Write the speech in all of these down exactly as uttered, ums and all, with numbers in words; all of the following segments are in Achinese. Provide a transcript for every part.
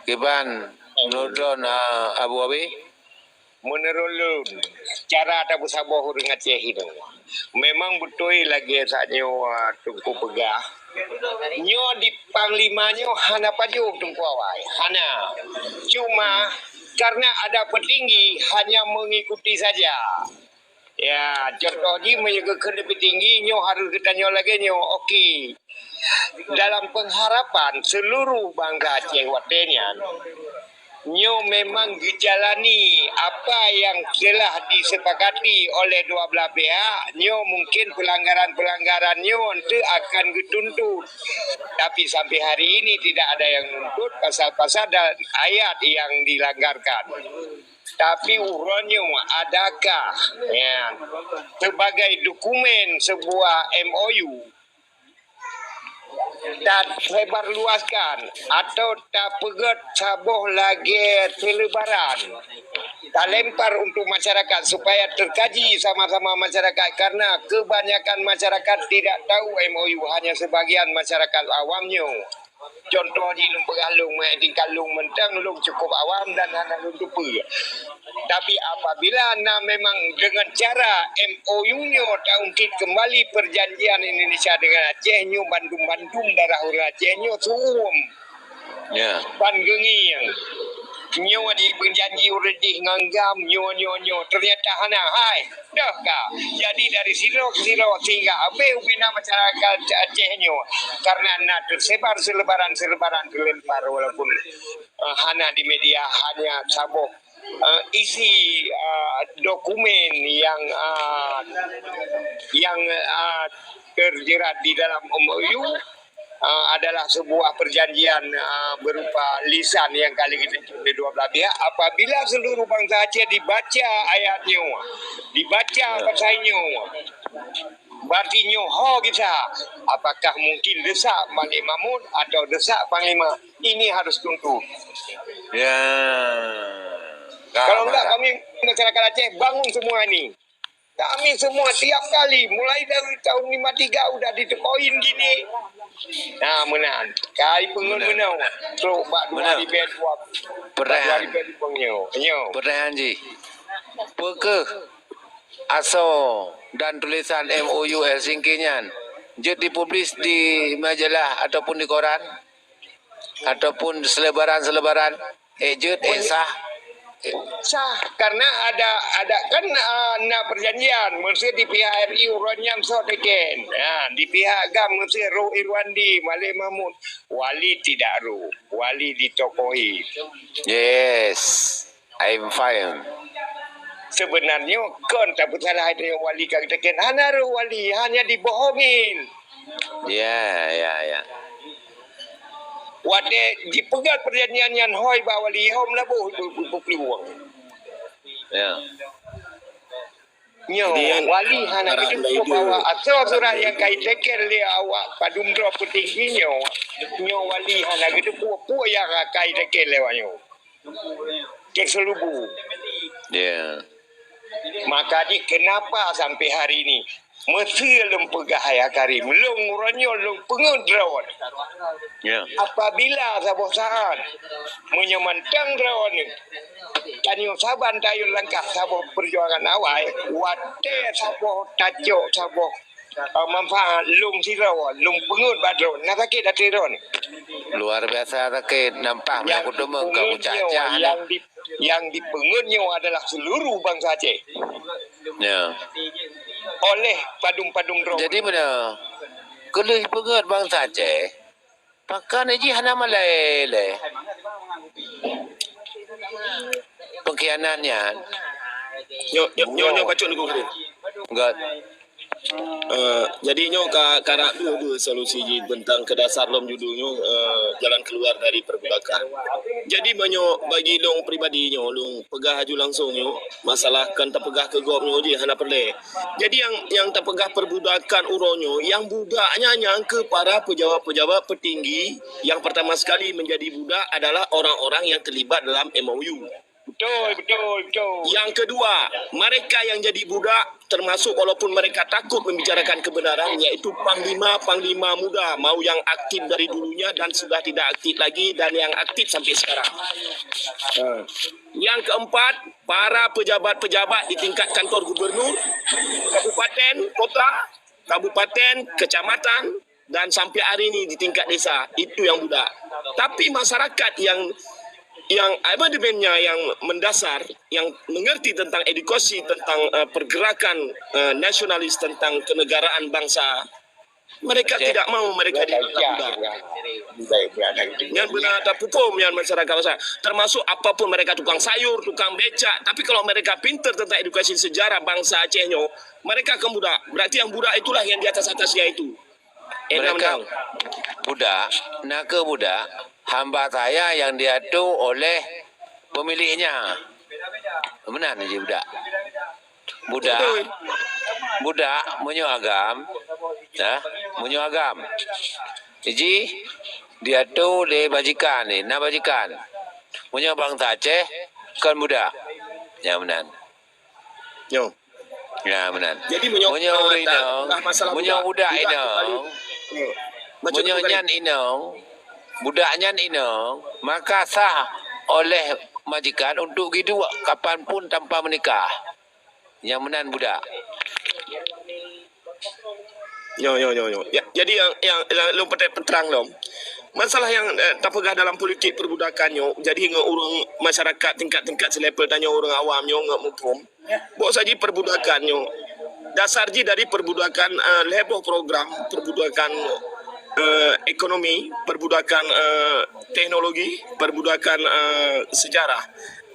Kiban menurut lôn, ah, Abu Abi? Menurut lôn, cara tapeusaboh ureuëng Aceh inoe, memang beutôi lagée saat nyoe, ah, Teungku peugah. Nyoe di panglima nyoe hana pajoh Teungku awai, hana. Cuma karena ada petinggi hanya mengikuti saja. Ya, contoh jih meunyoe geukheun leubeh tinggi, nyoe harôh geutanyoe lagée nyoe. Oke. Dalam pengharapan seluruh bangsa Aceh watée nyan, nyoe memang geujalani apa yang telah disepakati oleh dua belah pihak, nyoe mungkin pelanggaran-pelanggaran nyoe enteuk akan geutuntut. Tapi sampai hari ini tidak ada yang nuntut pasal-pasal dan ayat yang dilanggarkan. Tapi uroe nyoe adakah, ya, sebagai dokumen sebuah M O U, tasebarluaskan atau tapeugét saboh lagée seulebaran, talempar untuk masyarakat supaya terkaji sama-sama masyarakat, karena kebanyakan masyarakat tidak tahu M O U, hanya sebagian masyarakat awam nyoe. Contoh jih lôn peugah lôn, meuhai tingkat lôn mantong, lôn cukup awam dan hana lôn teupeue. Tapi apabila na memang dengan cara M O U nyoe taungkit kembali perjanjian Indonesia dengan Aceh nyoe, bandum-bandum darah ureuëng Aceh nyoe su'uem. Ya. Ban geungieng. Nyoe jih beujanji ureuëng jih ngon GAM, nyoe, nyoe, nyoe. Ternyata hana, hai. Dah ka. Jadi dari sidroe ke sidroe sehingga habéh ubena masyarakat Aceh nyoe. Karena na tersebar seulebaran-seulebaran teulempar walaupun, eh, hana di media, hanya saboh, eh, isi, eh, dokumen yang, eh, yang, eh, terjerat di dalam M O U, eh, adalah sebuah perjanjian, eh, berupa lisan yang ka lheueh geutanyoe lé dua belah pihak. Apabila seluruh bangsa Aceh dibaca ayat nyoe, dibaca pasai nyoe, berarti nyoe ho gisa. Apakah mungkin desak Malik Mahmud atau desak Panglima? Ini harus tuntas. Ya. Kalau enggak, kami masyarakat Aceh bangun semua ini. Kami semua tiap kali, mulai dari tahun lima tiga udah ditekoin gini. Nah, meunan. Kai peungeut meunoe. Trok bak dua ribu dua, bak dua ribu dua nyoe. Nyoe. Peurtanyaan jih, peu kheueh asoe dan tulisan M O U Helsinki nyan jeuet dipublis di majalah ataupun di koran? Ataupun seulebaran-seulebaran, eh, jeuet, eh, sah. Sah, karena ada, ada kan, ah, na perjanjian, meusé di pihak R I uroe nyan soe teken. Ha, di pihak GAM meusé roh Irwandi, Malik Mahmud. Wali tidak roh, wali ditokohi. Yes, I'm fine. Sebenarnya kon tapeusalah itu wali ka teken. Hana roh wali, hanya dibohongin. Ya, ya, ya. Watée jipeugah perjanjian nyan hôi bak wali, hom laboh bu-, bu-, bu-, peuluwang. Ya. Nyoe, jadi, yang wali hana geuteupeue bahwa asoe surat nyang ka iteken lé awak padum droe peutinggi nyoe, nyoe wali hana geuteupeue peue nyang ka iteken lé awak nyoe. Terselubung. Ya. Maka jih kenapa sampai hari ini meusé lôn peugah, hai Karim, lôn uroe nyoe lôn peungeut droe. Ya. Apabila saboh saat meunyoe mantong droe tanyoe saban tayue langkah saboh peujuangan awai, watée saboh tacok saboh, eh, manfaat lôn sidroe, lôn peungeut bak droe, na sakét até droe. Luar biasa sakét, nampak nyang kuteumeung ka kucah-cah nyoe. Nyang di-, nyang dipeungeut nyoe adalah seluruh bansa Aceh. Ya. Oleh padum-padum droe. Jadi, meunan, keu lheueh peungeut bansa Aceh, pakon jih hana malée lé. Pengkhianat nyan. Nyoe, nyoe, nyoe, nyoe bacut Teungku Karim. Enggak. Eh, jadi nyoe ka, karap dua, dua solusi jih tentang keu dasar lom judul nyoe, eh, jalan keluar dari perbudakan. Jadi meunyoe bagi lôn pribadi nyoe, lôn peugah aju langsung nyoe, masalah kan tapeugah keu gob nyoe jih hana peureulée. Jadi nyang, nyang tapeugah perbudakan uroe nyoe, nyang budak nyan nyang keu para pejabat-pejabat peutinggi yang pertama sekali menjadi budak adalah orang-orang yang terlibat dalam M O U. Betul, betul, betul. Yang kedua, mereka yang jadi budak, termasuk walaupun mereka takut membicarakan kebenaran, yaitu panglima-panglima muda, mau yang aktif dari dulunya dan sudah tidak aktif lagi dan yang aktif sampai sekarang. Ha. Yang keempat, para pejabat-pejabat di tingkat kantor gubernur, kabupaten, kota, kabupaten, kecamatan, dan sampai hari ini di tingkat desa, itu yang budak. Tapi masyarakat yang, yang apa demennya, yang mendasar, yang mengerti tentang edukasi, tentang, eh, pergerakan, eh, nasionalis, tentang kenegaraan bangsa, mereka tidak mau mereka dianggap budak. Nyan beuna tapupôm nyan masyarakat bangsa. Termasuk apapun mereka tukang sayur, tukang becak, tapi kalau mereka pintar tentang edukasi sejarah bangsa Aceh nyoe, mereka akan budak. Berarti yang budak itulah yang di atas-atasnya itu. Mereka budak, na kheueh budak, hamba sahaya yang diatur oleh pemiliknya. Meunan jih budak. Budak, budak meunyoe agam, ya, meunyoe agam, jih diatur lé bajikan, na bajikan. Meunyoe bansa Aceh, kon budak. Ya, meunan. Nyoe. Ya, meunan. Jadi, meunyoe, meunyoe ureueng inong, meunyoe budak inong, meunyoe nyan inong, budak nyan inong, maka sah oleh majikan untuk geuduek kapan pun tanpa menikah. Nyang meunan budak. Nyoe, nyoe, nyoe, nyoe. Ya, jadi yang, yang, yang lôn peutrang lom. Masalah yang, eh, tapeugah dalam politik perbudakan nyoe, jadi ngon ureueng masyarakat tingkat-tingkat selevel tanyoe ureueng awam nyoe ngon muphom. Bok saji perbudakan nyoe. Dasar jih dari perbudakan, eh, lhèe boh program, perbudakan, eh, ekonomi, perbudakan, eh, teknologi, perbudakan, eh, sejarah.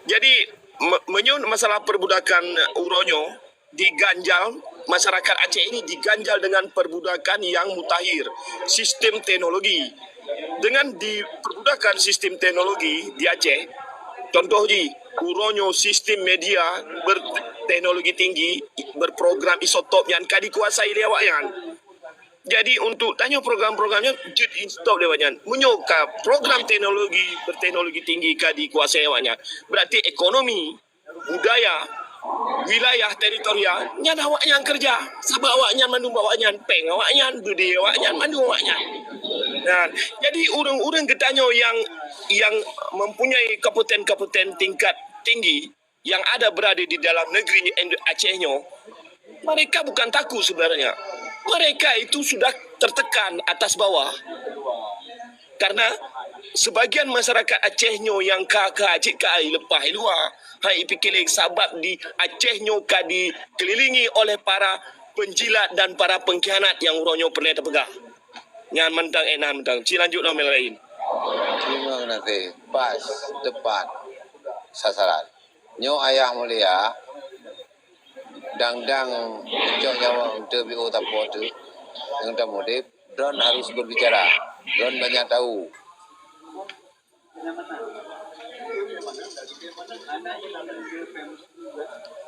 Jadi, me-, meunyoe masalah perbudakan uroe nyoe diganjal, masyarakat Aceh ini diganjal dengan perbudakan yang mutakhir, sistem teknologi. Dengan diperbudakan sistem teknologi di Aceh, contoh jih, uroe nyoe sistem media berteknologi tinggi, berprogram isotop nyan ka dikuasai lé awaknyan. Jadi, untuk tanyoe program-program nyan jeuet stop lé awaknyan. Meunyoe ka program teknologi berteknologi tinggi ka dikuasai awaknyan, berarti ekonomi, budaya, wilayah teritorial, nyan awaknyan keureuja. Sabab awaknyan mandum awaknyan, péng awaknyan, beudé awaknyan, mandum awaknyan. Nah, jadi ureueng-ureueng geutanyoe yang, yang mempunyai kabupaten-kabupaten tingkat tinggi yang ada berada di dalam negeri Indo-, Aceh nyoe, mereka bukan takut sebenarnya. Mereka itu sudah tertekan atas bawah. Karena sebagian masyarakat Aceh nyoe nyang ka, ka cit ka leupah i luwa, hai ipike lé sabab di Aceh nyoe ka dikelilingi oleh para penjilat dan para pengkhianat nyang uroe nyoe peureulèe tapeugah. Nyan mantong, eh, nyan mantong. Ci lanjut lom nyang laén. Terima kasih. Pas, tepat sasaran. Nyoe Ayah Mulia, dang-dang cok nyawa untuk B O Tapo tu, yang dah mudik, Droen harus berbicara. Droen banyak tahu.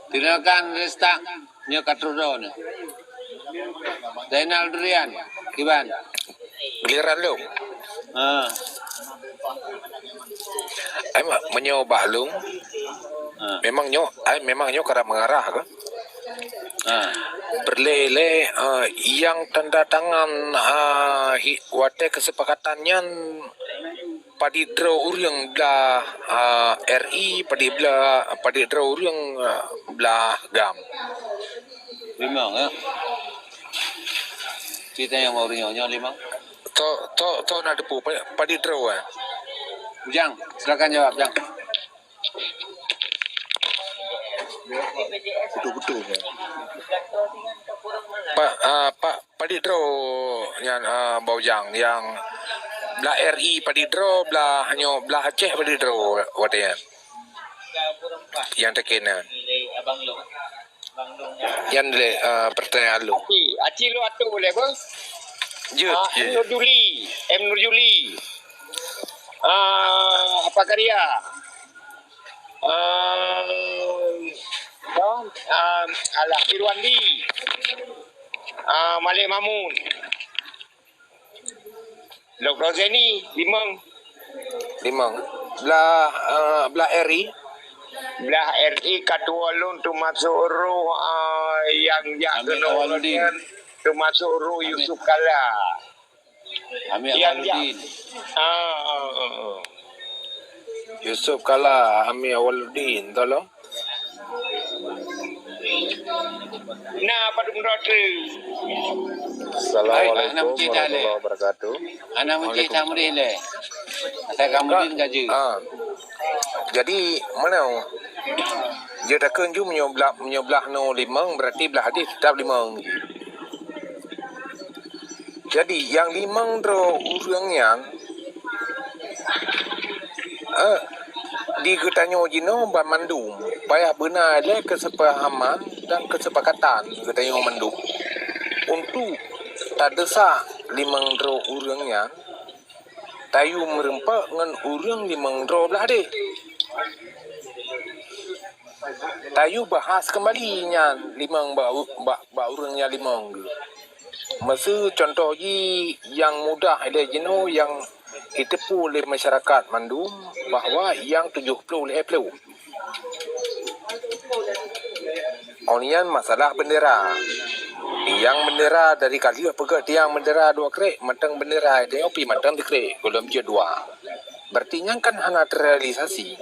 Tindakan restak nyoe ka trok droen. Zainal Durian, kiban. Giliran lôn. Ha. Ai, meunyoe bak lôn, ha, memang nyoe, ai, memang nyoe karap mengarah ke? Ha. Peureulèe lé, eh, nyang tanda tangan, eh, hi-, watèe keusepakatan nyan padit droe ureueng blah, eh, R I, padit blah, padit droe ureueng, eh, blah GAM. Limong, ya. Ceritanya mau ureueng nyoe limong. Tok, tok, tok na teupeu pa-, padit droe, eh. Ujang, silakan jawab, Jang. Betul-betul, ya. Pak, ah, Pak, padit droe nyan, ah, Bang Ujang, nyang blah R I padit droe, blah nyoe, blah Aceh padit droe watèe nyan. Nyang teukeun nyan. Nyan lé, eh, pertanyaan lôn. Aci, aci lôn atô boleh, Bos? Jeuet, ah, jeuet. M Nurjuli, M Nurjuli. Ah, apa karya? Ah, apa? Ah, alah, Irwandi. Ah, Malik Mahmud. Lok Rozeni, limong. Limong. Blah, eh, blah R I? Blah R I ka tuwoe lôn teumasok roh, ah, nyang jak keunoe, teumasok roh Yusuf Kala. Amir Awaluddin. Ah, ah, ah, ah. Yusuf Kala, Amir Awaluddin, tolong. Nah, padum dosa. Assalamualaikum warahmatullahi wabarakatuh. Anak Mucik Tamrin le. Asai kamu din gaji. Ah. Jadi, mana? Dia takkan ju menyoblah, menyoblah no limong, berarti blah hadis tetap limong. Jadi, nyang limong droe ureuëng nyan, eh, di geutanyoe jinoe banmandum, payah beuna lé keusepahaman dan keusepakatan geutanyoe mandum untuk tadeusa limong droe ureuëng nyan tayue meurumpok ngon ureuëng limong droe blah deh. Tayue bahas keumbali nyan limong bak, bak, bak ureuëng nyan limong geuh. Meuseu cuntoh jih nyang mudah ilée jinoe nyang jiteupeu lé masyarakat mandum bahwa nyang tujoh ploh lhée ploh. Awaknyan masalah bendera. Nyang bendera dari ka lheueh peugét tiang bendera dua krek, mantong bendera tanyoe pih mantong dikrék, gohlom jeuet dua. Berarti nyan kan hana terrealisasi.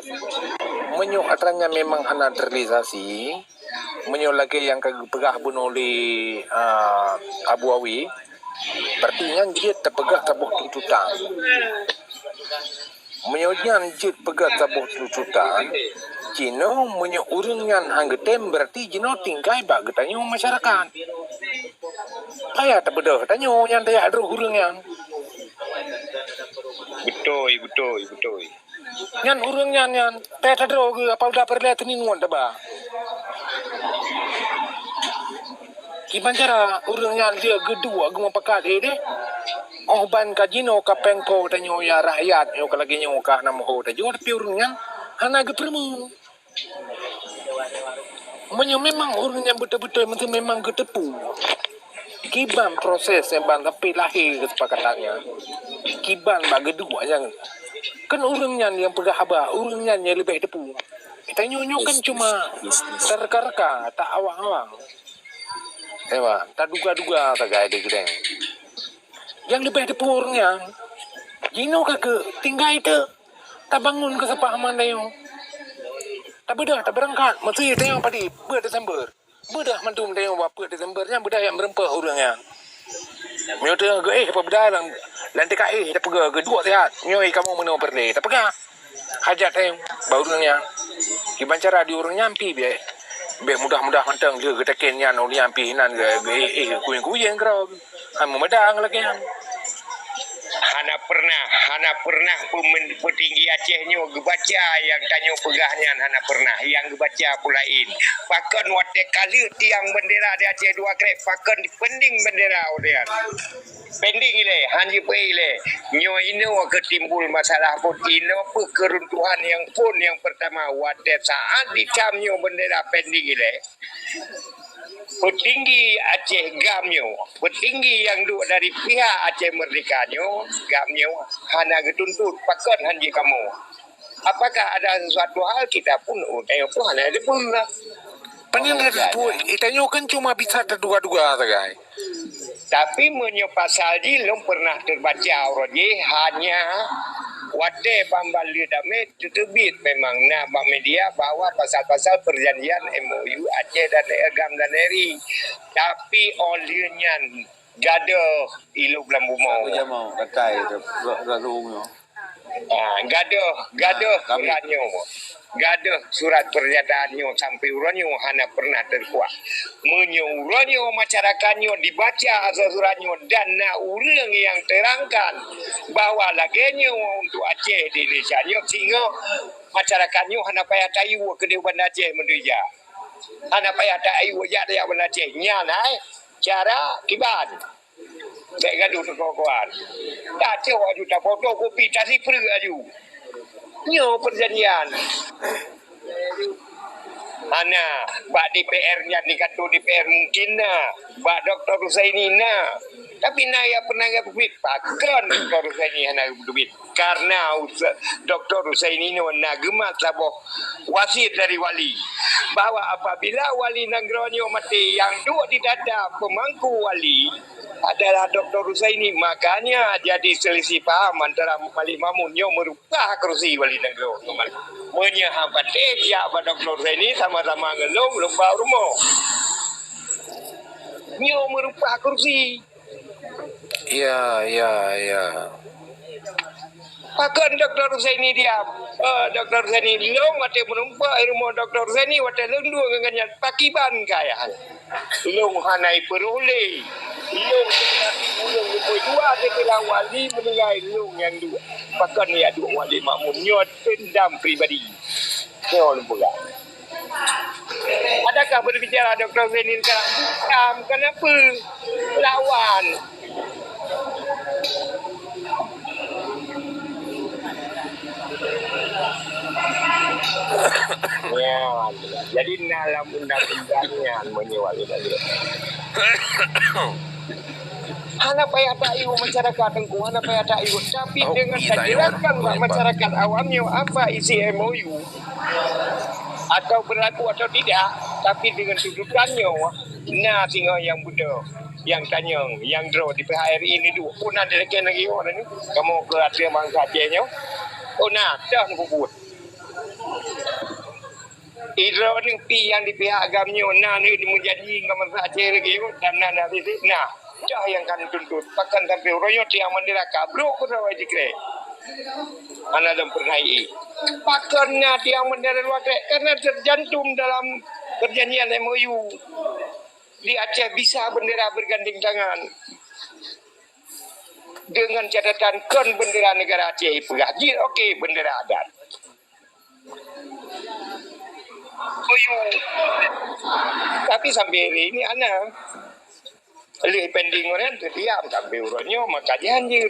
Meunyoe atra nyan memang hana terrealisasi, meunyoe lagée nyang ka geupeugah bunoe lé, ah, Abu Awi, berarti nyan jeuet teupeugah saboh tuntutan. Meunyoe nyan jeuet peugah saboh tuntutan, jinoe meunyoe ureuëng nyan han geutem, berarti jinoe tinggai bak geutanyoe masyarakat. Payah tabeudôh tanyoe nyan tajak droe ureuëng nyan. Beutôi, beutôi, beutôi. Nyan ureuëng nyan, nyan, teuh tadroe geuh, apa udah peureulée teuningon taba. Kiban cara ureuëng nyan dia geuduek geumeupakat, eh, deh. Oh, ban ka jinoe ka péng po tanyoe ya rakyat, nyoe ka lagée nyoe ka hana meuho tajoe, tapi ureuëng nyan hana geupeurumu. Meunyoe memang ureuëng nyan beutôi-beutôi meusti memang geuteupeue kiban proses nyang ban sampai lahé keusepakatan nyan, kiban bak geuduek nyan, kan ureuëng nyan nyang peugah haba, ureuëng nyan nyang leubeh teupeue. Tanyoe nyoe kan cuma tareka-reka, tak awang-awang. Ewa, taduga-duga sagai di geudeng. Nyang leubeh teupeue ureuëng nyan, jinoe ka keu tinggai teuk. Tabangun keuseupahaman tanyoe. Tabeudôh, tabeurangkat, meuseu tanyoe padub, peuet Desember. Beudôh mandum tanyoe bak peuet Desember nyan, beudôh nyang meurumpok ureuëng nyan. Meunyoe tanyoe geuéh peubeda lam, lam tika éh tapeugah geuduek sihat, nyoe kamoe meunoe peureulée tapeugah hajat tanyoe bak ureuëng nyan. Kiban cara di ureuëng nyan pih bék, bék mudah-mudah mantong lheueh geutaken nyan ureuëng nyan pih nan geu-, geuéh-éh kuyeng-kuyeng keudroe. Hai meumedang lagée nyan. Hana pernah, hana pernah peumen-, peutinggi Aceh nyoe geubaca nyang tanyoe peugah nyan, hana pernah. Nyang geubaca peue laén. Pakon watée ka lheueh tiang bendera di Aceh dua krek, pakon dipending bendera watée nyan. Pending ilée, han jipeu ilée. Nyoe inoe keu timbul masalah phon, inoe peuh keuruntuhan nyang phon nyang peurtama watée saát ditam nyoe bendera pending ilée. Peutinggi Aceh GAM nyoe, peutinggi nyang duek dari pihak Aceh Merdeka nyoe, GAM nyoe hana geutuntut, pakon han jikamoe. Apakah ada sesuatu hal kita pun, oh, tanyoe pun hana ada pun lah. Paling ada pun, eh, tanyoe kan cuma bisa terduga-duga sagai. Tapi meunyoe pasal jih lôn pernah terbaca uroe jih hanya watée ban-ban lheueh damé teuteubiet memang na bak media bahwa pasal-pasal perjanjian M O U Aceh dan, eh, GAM dan R I. Tapi óh lheueh nyan gadoh ilop lam bumoe. Aku jamau, katai, dah, dah, dah lung nyoe. Ah, gadoh, gadoh surat nyoe. Gadoh surat pernyataan nyoe sampai uroe nyoe hana pernah teukuak. Meunyoe uroe nyoe masyarakat nyoe dibaca asai surat nyoe dan na ureuëng nyang terangkan bahwa lagée nyoe untuk Aceh di Indonesia nyoe, singoh masyarakat nyoe hana payah tayue keudeh Banda Aceh meunurot ija. Hana payah tayue jak, jak Banda Aceh. Nyan hai cara kiban. Bék gadoh teukoh-kohan. Tacok aju tapoto kopi, tasipreuk aju. Nyoe perjanjian. Hana, bak D P R nyan di kantor D P R mungkin na. Bak Doktor Husaini na. Tapi na ya pernah ya peubiet. Pakon Doktor Husaini hana peubiet. Karena Doktor Husaini nyoe na geumat saboh wasiet dari wali, bahwa apabila wali nanggroe nyoe maté, nyang duek di data pemangku wali adalah Doktor Husaini. Makanya jadi selisih paham antara Malik Mahmud nyoe meurupah kerusi wali nanggroe. Meunyoe hana patéh jak bak Doktor Husaini, sama-sama ngon lôn, lôn ba u rumoh. Nyoe meurupah kerusi. Ya, ya, ya. Pakon Doktor Husaini diam? Eh, Doktor Husaini, lôn watée meureumpok i rumoh Doktor Husaini, watée lôn duek ngon gobnyan, pakiban kayah. Lôn hana ipeureulee. Lôn ureuëng lumbôi dua setelah wali meuninggai, lôn nyang duek. Pakon ya duek wali makmum nyoe dendam pribadi. Nyoe lôn peugah. Adakah berbicara Doktor Zaini sekarang? Bukan, kenapa? Lawan. Ya, jadi dalam undang-undang nyan menyual tadi. Hana payah taayue masyarakat Teungku, hana payah taayue. Tapi oh, dengan iya, tajelaskan bak masyarakat awam nyoe apa isi M O U atau berlaku atau tidak, tapi dengan tuntutan nyoe na singoh nyang beudôh, nyang tanyong, nyang droe di P H R I ni duek pun ada lagi lagi orang ni. Kamu ke ada bangsa Aceh nyoe, oh na dah ni bubut. Idroe nyoe pi nyang di pihak agam nyoe na neuh meujanji ngon bansa Aceh lagée nyoe, dan na na sisi na. Cah nyang ka neutuntut, pakon sampoe uroe nyoe tiang bendera ka brok keudroe jikrek. Hana lom peureunah ié. Pakon na tiang bendera luwa krek? Karena tercantum dalam perjanjian M O U. Di Aceh bisa bendera bergandeng tangan. Dengan catatan kon bendera negara Aceh ipeugah jih, oke, bendera adat. Tapi sampai hari ini ana. Lheueh pending ureuëng teudiam sampai uroe nyoe maka jihanjeuet.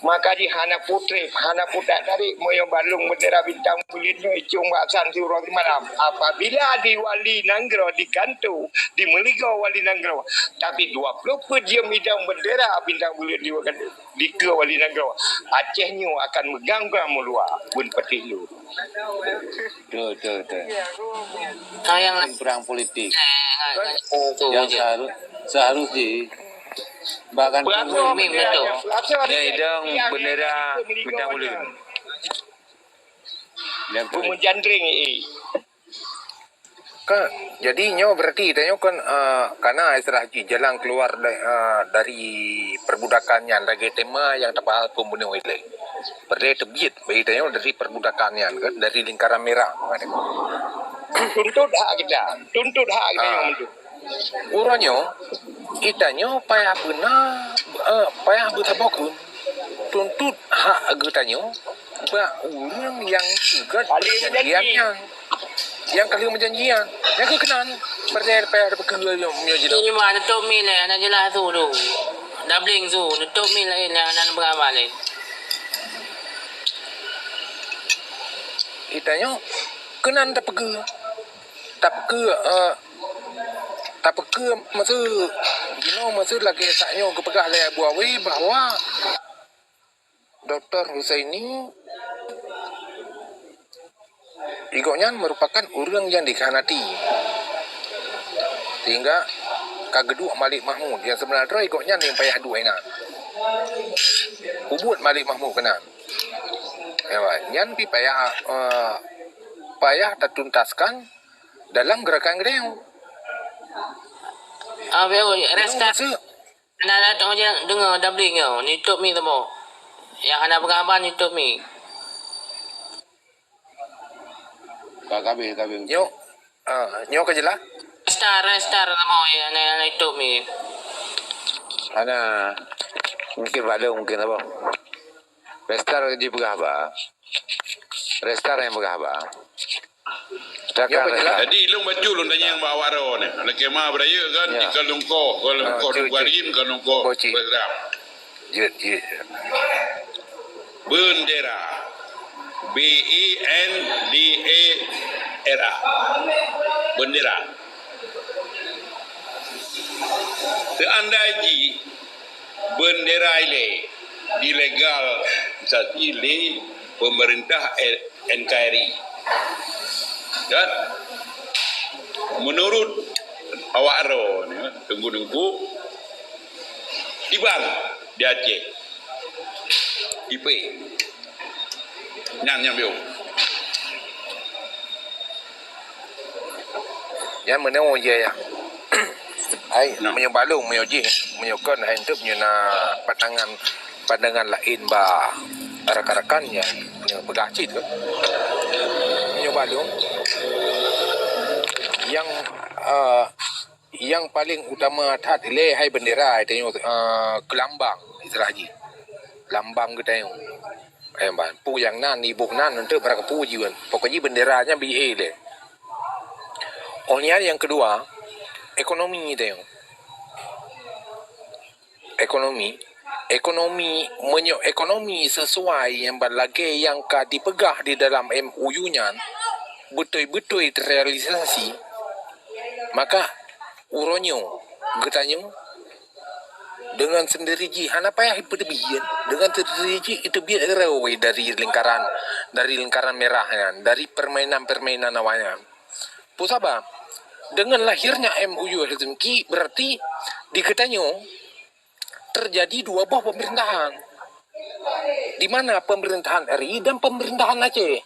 Maka jih hana putreh, hana putak tarék meunyoe balong bendera bintang buleuen nyoe icong bak san siuroe simalam. Apabila di wali nanggroe, di kanto, di meuligoe wali nanggroe, tapi dua ploh peuet jeuem idong bendera bintang buleuen di wakan dikeue wali nanggroe, Aceh nyoe akan meugang-gang meuluwa bun patéh lôn. Betul, betul, betul. Sayang lah. Perang politik. Yang seharus, seharus di bahkan Mim, betul. Dia idong bendera bintang buleuen. Yang betul. Pemeujandring eh. Kan, jadi nyoe berarti tanyoe kan, eh, karena istilah jih jalan keluar da-, eh, dari perbudakan nyan lagée tema nyang tapaham pembunuh ilée. Peureulée teubiet bagi tanyoe dari perbudakan nyan kan, dari lingkaran merah. Tuntut hak kita, tuntut hak kita ah. Yang betul. Uroe nyoe, itanyoe payah beuna, eh, payah beutaboh kheun. Tuntut hak geutanyoe bak ureuëng nyang teugat perjanjian nyan. Nyang ka lheueh meujanjian. Nyang keu keunan, peureulée payah tapeukeue nyoe jinoe. Ini mah neutôp mi lé, hana jeulaih su tu. Dabling su, neutôp mi laén nyang hana beurama lé. Itanyoe keunan tapeukeue. Tapeukeue, eh, tapeukeue maksud, jinoe maksud lagée saat nyoe geupeugah lé Abu Awe bahwa Doktor Husaini, gobnyan merupakan ureuëng nyang dikhianati. Sehingga ka geuduek Malik Mahmud, nyang seubeuna droe gobnyan nyang payah duek inan. Peubuet Malik Mahmud keunan. Ya, nyan pi payah, eh, payah tatuntaskan dalam gerakan geutanyoe. Ah, betul. Resta. Maksud, Hana datang je deungoe dabling nyoe, nitôp mi teuma. Nyang hana peugah haba nitôp mi. Ka, ka habéh, ka habéh. Nyoe, ah, nyoe ka jeulaih? Star, star teuma nyang hana, hana nitôp mi. Hana, mungkin bak lôn, mungkin apa? Restar jipeugah haba. Restar nyang peugah haba. Restar, Restar. Jadi, lôn bacut lôn tanyong bak awak droe nyoe. Aneuk kemah beurayeuk kan, ya. Di Kalungkoh, Kalungkoh, ah, jeuet, jeuet. Bukarim, Kalungkoh, Restar. Jeuet, jeuet. Bendera. B E N D E R A. Bendera. Seandai jih bendera ilée dilegal Sasi lé pemerintah N K R I. Kan? Menurut awak droe ni, teungku-teungku, di bank di Aceh, I P, nyan nyang biôh. Nyan meunoe je ya. Hai, meunyoe balong, meunyoe jih, meunyoe kon hai enteuk meunyoe na pandangan, pandangan laén bak rakan-rakan nyan, nyan peugah cit ke. Meunyoe balong, nyang, eh, nyang paleng utama that ilée hai bendera tanyoe, eh, keu lambang istilah jih. Lambang geutanyoe. Eh, ban, peue nyang nan, iboh nan, enteuk barang peue jih ban. Pokok jih bendera nyan B A lé. Oh nyan nyang keudua, ekonomi tanyoe. Ekonomi, ekonomi, meunyoe ekonomi sesuai nyang ban lagée nyang ka dipeugah di dalam M O U nyan, beutôi-beutôi teurealisasi, maka uroe nyoe geutanyoe deungon sendiri jih hana payah ipeuteubiet, deungon sendiri jih iteubiet keudroe dari lingkaran, dari lingkaran merah nyan, dari permainan-permainan awaknyan. Peue sabab? Dengan lahirnya M O U Helsinki, berarti di geutanyoe terjadi dua boh pemerintahan. Di mana pemerintahan R I dan pemerintahan Aceh.